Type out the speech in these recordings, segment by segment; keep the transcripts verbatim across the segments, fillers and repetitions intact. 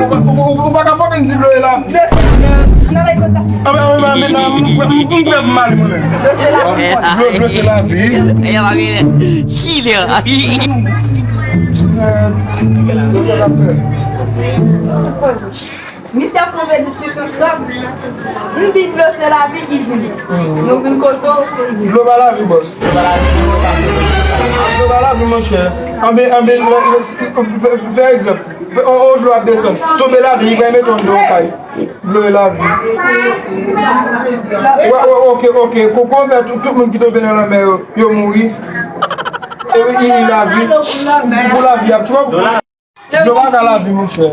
Ou pa ka fòk di dlo e lavi. Anben, anben, anben, anben, m prè pou m ale mwen menm. Dlo, dlo se lavi. Kile. Misye ap fè yon diskisyon sòt. M di dlo se lavi, li di nou vin kote w. Dlo pa lavi, bòs. Dlo pa lavi, monchè. Anben, anben, fè egzanp. On, on dlo ap desann. Tonbe ladan, li pral mete w anndan yon kay. Dlo e lavi. Wè, wè, oke, oke. Ko-, kòman fè tout, tout moun ki tonbe nan lanmè yo, yo mouri? E wi, i, i lavi. Pou lavi ap twòp. Dlo pa ka lavi, monchè.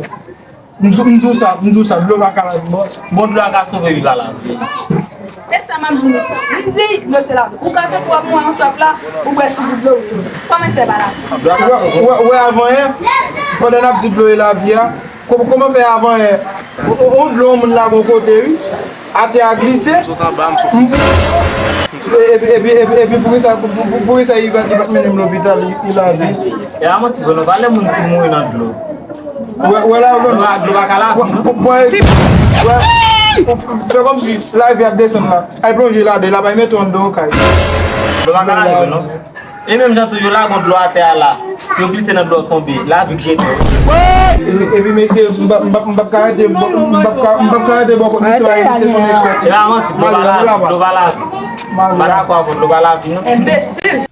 M di, m di w sa, m di w sa, dlo pa ka lavi, bòs. Bon, dlo a ka sove vi pa lavi. E sa m ap di nou sa. M di dlo se lavi. Ou ka fè twòp mwen yon swaf la, ou bwè ti gout dlo ou sou. Kòman fè pa lavi? Wè, wè, wè, avan yè, pandan n ap di dlo e lavi a, kò-, kòman fè avan yè? O, o, o dlo yon moun lage yon kote, wi. Atè a glise. Epi, epi, epi, epi poukisa, pou, pou, pou, poukisa Ivan te pa t mennen m lopital, li, li lave? E a manti, bon, nou pale moun ki mouri nan dlo. Wè, wè la, bon. Dlo pa, dlo pa ka lavi, non? Bon, bon, wè, fè kòmsi lavi ap desann la. Ay plonje ladan, la bay mete w anndan yon kay. Dlo pa ka lavi, non? E menm jan tou, yo lage yon dlo atè a la. Yo glise nan dlo tonbe. Lavi k jete w. Epi, epi mesye, m p ap, m p ap, m p ap ka rete bò, m p ap ka, m p ap ka rete bò kot mesye a, se son eksè. E pa manti, dlo pa lavi, dlo pa lavi. M pa dakò avè w, dlo pa lavi, non. Enbesil.